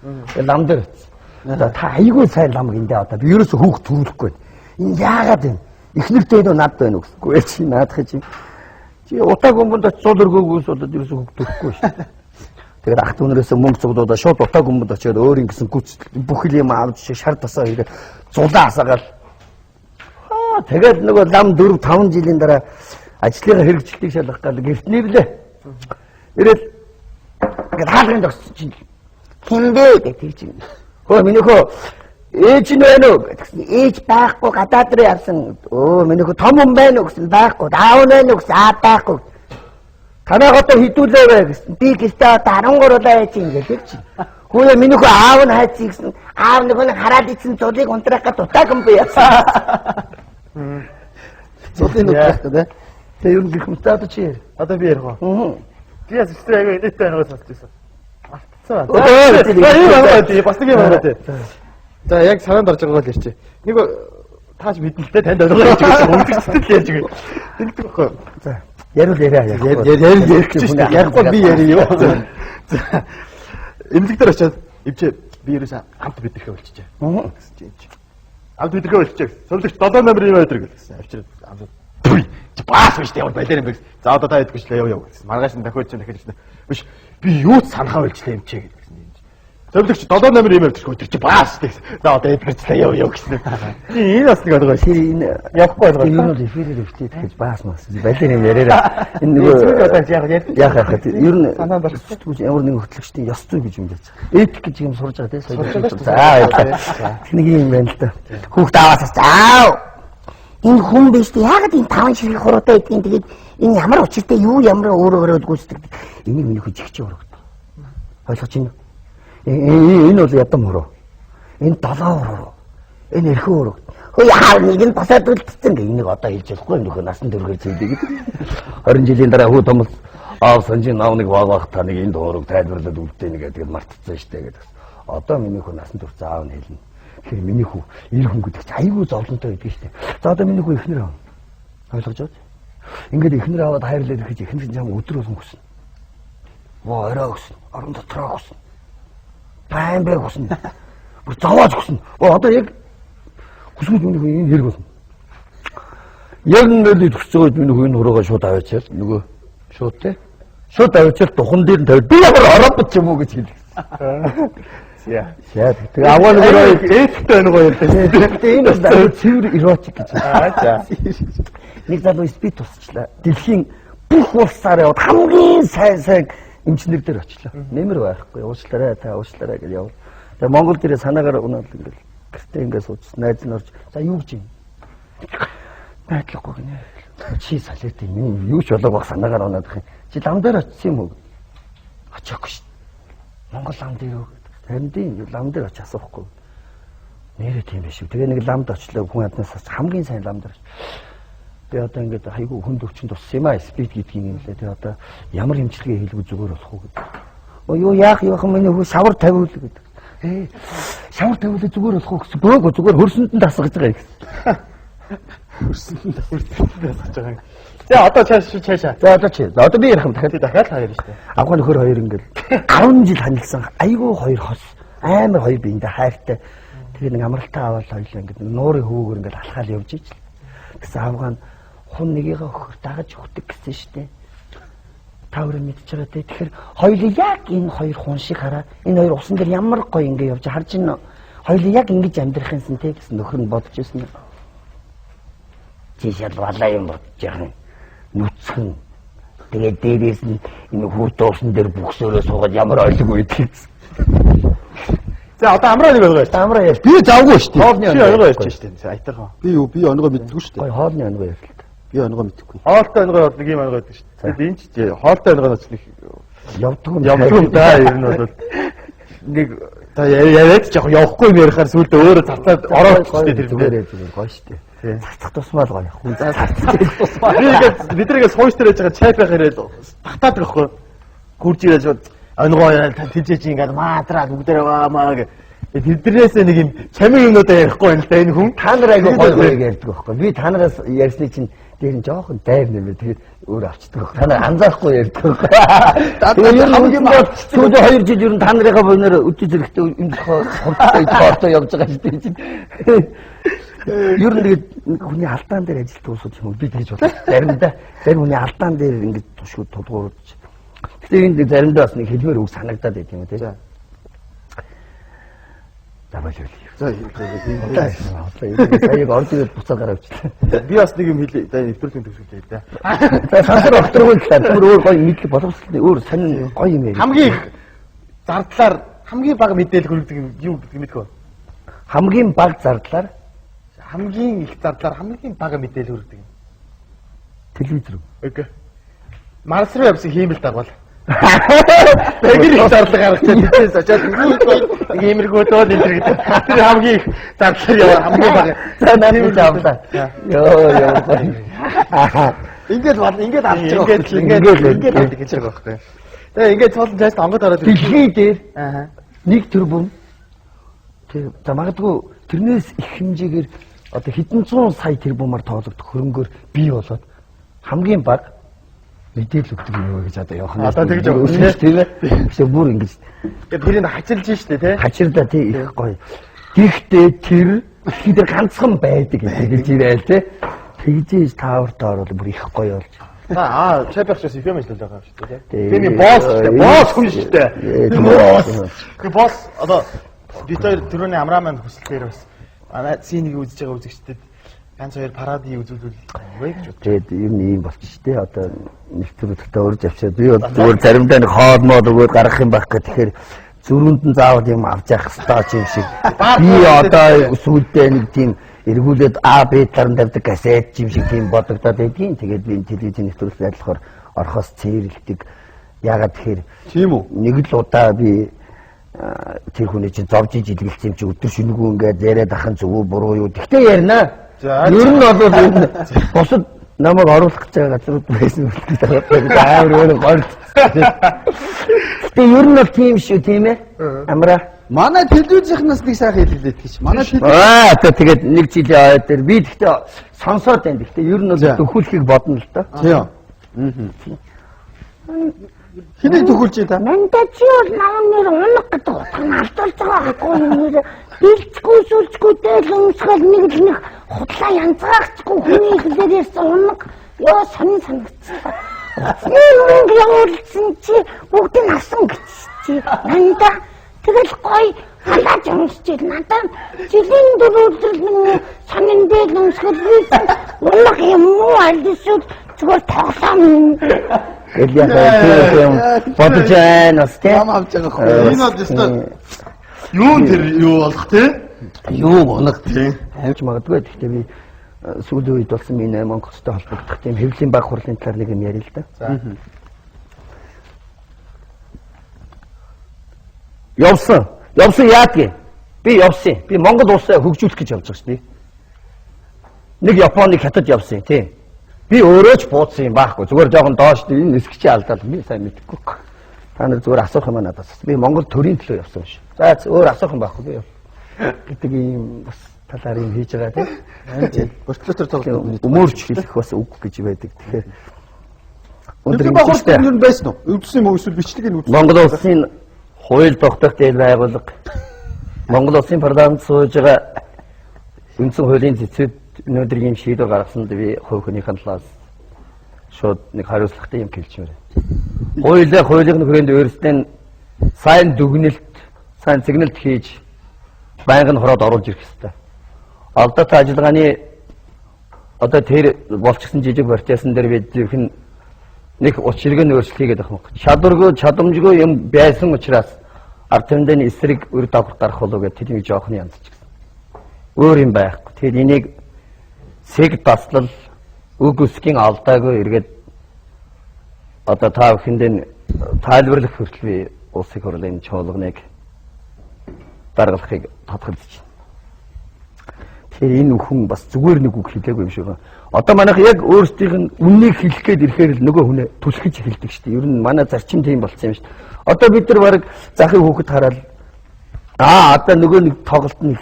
Тэгээ лам дээр очив. За та айгүй сайн лам гиндэ одоо би ерөөсө хүүхд төрүүлэхгүй. Энэ яагаад юм? Эхнэртэй нөө над байна уу гэсгүй чи наадах чи. Чи утаа гүмбэнд очиж зул өргөөгөөс болоод ерөөсө хүүхд төрөхгүй шүү. Тэгээд ах дүүнрээс мөнгө цуглуулаад шууд утаа гүмбэнд очиод өөр ингэсэн гүц бүх юм авч шар тасаа хийгээд зулаа асаагаал. Аа тэгээд нөгөө лам 4 5 жилийн дараа ажлынхаа хэрэгжилтийг шалгах гал гэрт нэрлээ. Ирэл ингээд хаалгын зогссон чинь хинбэ гэх тэр чинь. Хөө миний хөө ээж нь байна уу гэсэн ээж байхгүй гадаад руу явсан. Өө миний хөө том хүн байна уу гэсэн байхгүй. Аав нь байна уу гэсэн аа байхгүй. Танайг одоо хідүүлээ вэ гэсэн. Би гэртээ одоо 13 удаа яаж юм гэлээ чи. Хүүе миний хөө аав нь хайцсан гэсэн. Аав нөгөө нэг хараад ицсэн зулыг унтраах гэж утаа гомбо яасан. Зулын нүдэх гэдэг. Тэгээ ер нь гэх мэт одоо чи яар. Одоо би ярих уу? Аа. Би бас өчтөр аягүй инээдтэй онгой сонсч байсан. Мартцсан байна. Өө, За, ийм онгой тий, бас нэг юм онгой тий. За, яг санаанд орж байгааг л ярьчих. Нэг тааж мэднэ л дээ, танд онгой ярьж байгаа. Өмдөгчтэй л ярьж байгаа. Тэгдэг байхгүй. За яриул яриа. Ярь ярих гэж шүү дээ. Ярихгүй би ярь юу. За. Эмнэлэг дээр очиод эмчээ би ерөөсөө амт бидэхэ болчихжээ. Аа. Гэсэн чи эмч. Амт бидэхэ болчихжээ. Сувлагч 7 номер юм өдр гэсэн. Авчираад амт. Пүй. Чи баас биш ямар балер юм бэ гэсэн. За одоо та идэхгүй ч яв яв гэсэн. Маргааш нь дахиад чи дахиад ирсэн. Биш би юу ч санахаа болчихлаа эмчээ гэсэн эмч. Сувлагч 7 номер юм өдр өдр чи баас гэсэн. За одоо идэхчлээ яв яв гэсэн. Энэ бас нэг ойлгоо. Тэр энэ Явахгүй ойлгоо. Тэр нь эфирээр өвчтэй гэж баас мас. Балер юм яриараа. Энэ нөгөө Зүгээр одоо яг ярьж. яах яах ер нь Санаанд орсон. сэтгүүл ямар нэгэн хөтлөгчдийн ёс зүй гэж юм яаж байгаа. Этик гэж юм сурж байгаа тийм Сурж байгаа шүү дээ. За баярлалаа. Тэг нэг юм байна л да. Хүүхд аваасаас аав. Энэ хүн биш үү? Яагаад энэ таван ширхэг хуруутай байдгийг тэгээд энэ ямар учиртай юу ямар өөр өөрөөр гүйцэтгэдэг. Энийг миний хүү жигч урагд. Ойлгож байна уу? Энэ бол ядам хуруу. Энэ долоо хуруу. Энэ эрхэн хуруу. Хөөе яав нэг нь босоод үлдсэн Ингээ энийг одоо хэлж болохгүй нөхөө насан туршид зүйдэг гэдэг. 20 жилийн дараа хүү томс аав санжийн наав нэг вааг бах та нэг энэ дуурыг тайлбарлаад үлдээнэ гэдэг мартцсан штэ гэдэг. Одоо миний хүү насан турш аав нь хэлнэ. Тэгэхээр миний хүү эр хүн гэдэг чинь айгүй зовлонтой байдаг штэ. За одоо миний хүү эхнэр аав. Ойлгож байна? Ингээд эхнэр аваад хайрлаад ирэхэд эхнэр чинь чам өдөр болгон хүснэ. Воо орой хүснэ. Орон дотроо хүснэ. Байн бай хүснэ. Бүр зовоож хүснэ. Оо одоо яг хүсвэл миний хүү энэ хэрэг болно. Яг нөлөө төсөж байгаа миний хүн хуруугаа шууд аваачаал нөгөө шууд те. Шууд аваачаал духан дээр нь тавиад би ямар оробот юм уу гэж хэлсэн. Яа. Яа тэгээ аваа нөгөө Этиктэй онгой ярьлаа. тэгээ энэ бас аюу цэвэр эротик гэж. Аа за. Нэг залуу спид тусчлаа. Дэлхийн бүх улсаар яваад хамгийн сайн сайн эмчнэр дээр очлоо. Нэмэр байхгүй. Уучлаарай та уучлаарай гэж явал. Тэгээ Монгол дээрээ санаагаар унаад ингээл гэртээ ингээд сууж найз нь орж за юу гэж юм. Байдлахгүй гинэ. Чи салет юм юу ч болоог баг санаагаар унаад их юм. Чи лам дээр очсон юм уу? Очихгүй шүү. Монгол лам дээр үү? Харин тийм лам дээр очих асуухгүй. Нэрээ тийм биш үү. Тэгээ нэг ламд очлоо хүн аднаас хамгийн сайн лам дээр. Би одоо ингээд айгүй хүнд өвчин туссан юм аа спид гэдэг юм лээ. Тэгээ одоо ямар хэмжлэгээ хийлгүү зүгээр болох уу гэдэг. Оо юу яах юм миний хүү шавар тавиул гэдэг. Ээ шавар тавиул зүгээр болох уу гэсэн. Бөөгөө зүгээр хөрсөнд нь тасгаж байгаа гэсэн. Хөрсөнд тасгаж байгаа юм. За одоо цааш цаашаа. За одоо чи. За одоо би ярих юм дахиад. Тий дахиад хоёр шүү дээ. Авган нөхөр хоёр ингээл 10 жил танилцсан. Айгүй хоёр хос. Амар хоёр биендээ хайртай. Тэгээ нэг амралтаа аваад хоёлаа ингээд нэг нуурын хөвөөр ингээл алхаал явж ижил. Тэгсэн авган хун нэгийгээ өхөр дагаж өгдөг гэсэн штэ. Та өөрөө мэдж байгаа те. Тэгэхээр хоёул яг энэ хоёр хун шиг хараа. Энэ хоёр усан дээр ямар гоё ингээ явж харж байна. Хоёул яг ингэж амьдрах юмсан те гэсэн нөхөр нь бодож ирсэн. Чи шал балаа юм бодож яах юм. Нүцгэн. Тэгээд дээрээс нь энэ хүүт уусан дээр бүхсөөрөө суугаад ямар ойлог үйдэг гэсэн. За одоо амраа нэг ойлгоо шүү. Амраа ярьж. Би завгүй шүү дээ. Хоолны Чи ойлгоо ярьж шүү дээ. Аятайхан. Би юу би онгоо мэддэггүй шүү дээ. Гоё хоолны онгоо ярьлаа. Би онгоо мэдэхгүй. Хоолтой онгой бол нэг юм онгой байдаг шүү дээ. Тэгэд энэ ч хоолтой онгойноос нэг Явдаг юм. явдаг юм да ер нь бол нэг за яриад ч яг явахгүй юм ярихаар сүүлдээ өөрөө цацаад ороод шүү дээ тэр зүгээр дээр. зүгээр гоё шүү дээ. Тий. Цацах тусмаа л гоё. Хүн Би ингээд бид нэгээ сууж дээр яж байгаа чай байх ирээд татаад байхгүй. Гүрж ирээд шууд онгой яриад тийжээ чи ингээд маатраад бүгдээрээ ваа маа гэ. Тэднээсээ нэг юм чамин юмнуудаа ярихгүй байна л да энэ хүн. Та нар айгүй гоё гоё ярьдаг байхгүй. Би та нараас ярьсны чинь Дээр нь жоохон дайр нэмээ тэгээд өөр авчдаг. Та нар анзаарахгүй ярьдаг байхгүй. Тэгээд ер нь хамгийн сүүлийн 2 жил ер нь та нарынхаа боноор өдөө зэрэгтэй юм хурдтай хоолтой явж байгаа шүү дээ чинь. Ер нь тэгээд хүний алдаан дээр ажилтдаг улсууд юм уу? Би тэгж бодлоо. Заримдаа зарим хүний алдаан дээр ингэж тушгүй тулгуурлаж. Гэтэ энд заримдаа бас нэг хэлмээр үг санагдаад байт юм тий. За болов. За сая орж ирээд буцаад гараа авчлаа. Би бас нэг юм хэлээ. За нэвтрүүлгийн төгсгөл дээ. За сансар огторгүй талаар түр өөр гоё мэдлэг боловсролны өөр сонин гоё юм яриа. Хамгийн их зардлаар хамгийн бага мэдээлэл хүргэдэг юм юу гэдэг мэдгүй. Хамгийн бага зардлаар хамгийн их зардлаар хамгийн бага мэдээлэл хүргэдэг юм. Телевизэр. Окей. Марс руу явсан хиймэл дагвал. Тэгэр их зарлага гаргачаад тэндээс очиад нэг иймэрхүү доо энэ гэдэг. Тэр хамгийн их зарлага яваа хамгийн бага. За наад чи авлаа. Йоо ёо. Ингээд бол ингээд авч байгаа. Ингээд авдаг гэж байгаа байхгүй. Тэгээ ингээд цоолон цааш онгод ороод дэлхий дээр нэг тэрбум тэг за магадгүй тэрнээс их хэмжээгээр одоо хэдэн зуун сая тэрбумаар тоологдох хөрөнгөөр бий болоод хамгийн бага мэдээлэл өгдөг юм уу гэж одоо явах нь. Одоо тэгж явах тийм ээ. Биш бүр ингэж. Тэгээд тэрийг хачилж штэ тий. Хачирдаа тий их гоё. Гэхдээ тэр дэлхий дээр ганцхан байдаг гэж ирээл тий. Тэгжээж тааварт орвол бүр их гоё болж. Аа, чапягчаас FM ажиллаж байгаа юм шүү дээ тий. FM босс шүү дээ. Босс хүн шүү дээ. Босс. Тэр босс одоо бид хоёр түрүүний амраа маань хүсэлтээр бас манай синийг үзэж байгаа үзэгчдэд ганц хоёр парадыг үзүүлвэл вэ гэж бодчих. Тэгээд ер нь ийм болчих тий. Одоо нэвтрүүлэгтээ урьж авчаад би бол зүгээр заримдаа нэг хоол мод өгөөд гаргах юм байх гэх тэгэхээр зүрхэнд нь заавал юм авч явах ёстой юм шиг. Би одоо сүүлдээ нэг тийм эргүүлээд А Б талаар нь тавьдаг кассет юм шиг тийм бодогдоод байдгийн. Тэгээд би энэ телевизийн нэвтрүүлэгт адилхаар орохоос цээрэлдэг. Яагаад тэгэхээр тийм үү? Нэг л удаа би тэр хүний чинь зовж ижиглэлсэн юм чи өдөр шөнөгүй ингээд яриад ахын зөв үү буруу юу. Тэгтээ ярина. Ер нь бол энэ бусад намайг оруулах гэж байгаа газрууд байсан үлдээ. Амар өөр горд. Гэтэ ер нь бол тийм шүү тийм ээ. Амраа. Манай телевизийнхнаас нэг сайхан хэллээ гэж. Манай Аа одоо тэгээд нэг жилийн хойд дээр би тэгтээ сонсоод байна. Тэгтээ ер нь бол төхүүлэхийг бодно л доо. Тийм. Хэнийг төхүүлж та? Мандаа чи бол намын нэр унаг гэдэг утга нь алдуулж байгаа байхгүй нэр бэлчгүй сүлжгүй дээл өмсгөл нэг л нэг худлаа янзгаагчгүй хүний хэлээр ярьсан унаг ёо сонин санагдсан. Утасны мөнгө явуулсан чи бүгдийг авсан гэж чи мандаа тэгэл гоё халааж өмсчил надад жилийн дөрөв өдрөл минь сонин дээл өмсгөл унаг юм уу аль эсвэл зүгээр тоглоом. Гэл яг тийм бодож байна бас тийм. Нам авч байгаа хөө. Энэ бол ёстой. Юу тэр юу болох тий? Юу унаг тий. Амж магадгүй. Гэхдээ би сүүлийн үед болсон миний Монголтой холбогдох тийм хэвлэлийн баг хурлын талаар нэг юм яриа л да. За. Явсан. Явсан яадгийг. Би явсан. Би Монгол улсаа хөгжүүлэх гэж явж байгаа шүү дээ. Нэг Японыг хятад явсан тий. Би өөрөө ч бууцсан юм байхгүй. Зүгээр жоохон доош энэ нисгчээ алдаал би сайн мэдэхгүй. Та нар зүгээр асуух юм надаас. Би Монгол төрийн төлөө явсан юм шиг. За өөр асуух юм байхгүй би. Гэдэг ийм бас талаар юм хийж байгаа тийм. Бортлотор тоглолт өмөрч хэлэх бас үг гэж байдаг. Тэгэхээр өндөр юм юу байсан уу? Үзсэн юм уу эсвэл бичлэгийг нь үзсэн? Монгол улсын хууль тогтоох дээл байгууллага Монгол улсын парламент сууж байгаа үндсэн хуулийн цэцэд өнөөдөр ийм шийдвэр гаргасанд би хувь хүнийхэн талаас шууд нэг хариуцлагатай юм хэлчмээр. Хуулиа хуулийн хүрээнд өөрсдөө нь сайн дүгнэлт, сайн зэгнэлт хийж байнгын хороод оруулж ирэх ёстой. Алдаатай ажиллагааны одоо тэр болчихсон жижиг процессын дээр бид зөвхөн нэг учрыг нь өөрчлөх хийгээд байх юм. Чадваргүй, чадамжгүй юм байсан учраас ард түмний эсрэг үр дагавар гарах болов гэж тэдний жоохны янзчихсан. Өөр юм байхгүй. Тэгэхээр энийг сэг таслал үг үсгийн алдаагүй эргээд одоо та бүхэндээ тайлбарлах хүртэл би улсын хурлын чуулганыг даргалахыг тодголж байна. Тэгэхээр энэ хүн бас зүгээр нэг үг хэлээгүй юм шиг байна. Одоо манайх яг өөрсдийнх нь үннийг хэлэх гээд ирэхээр л нөгөө хүнээ түлхэж эхэлдэг шүү дээ. Ер нь манай зарчим тийм болсон юм шүү дээ. Одоо бид нар бараг захын хүүхэд хараад одоо нөгөө нэг тоглолт нь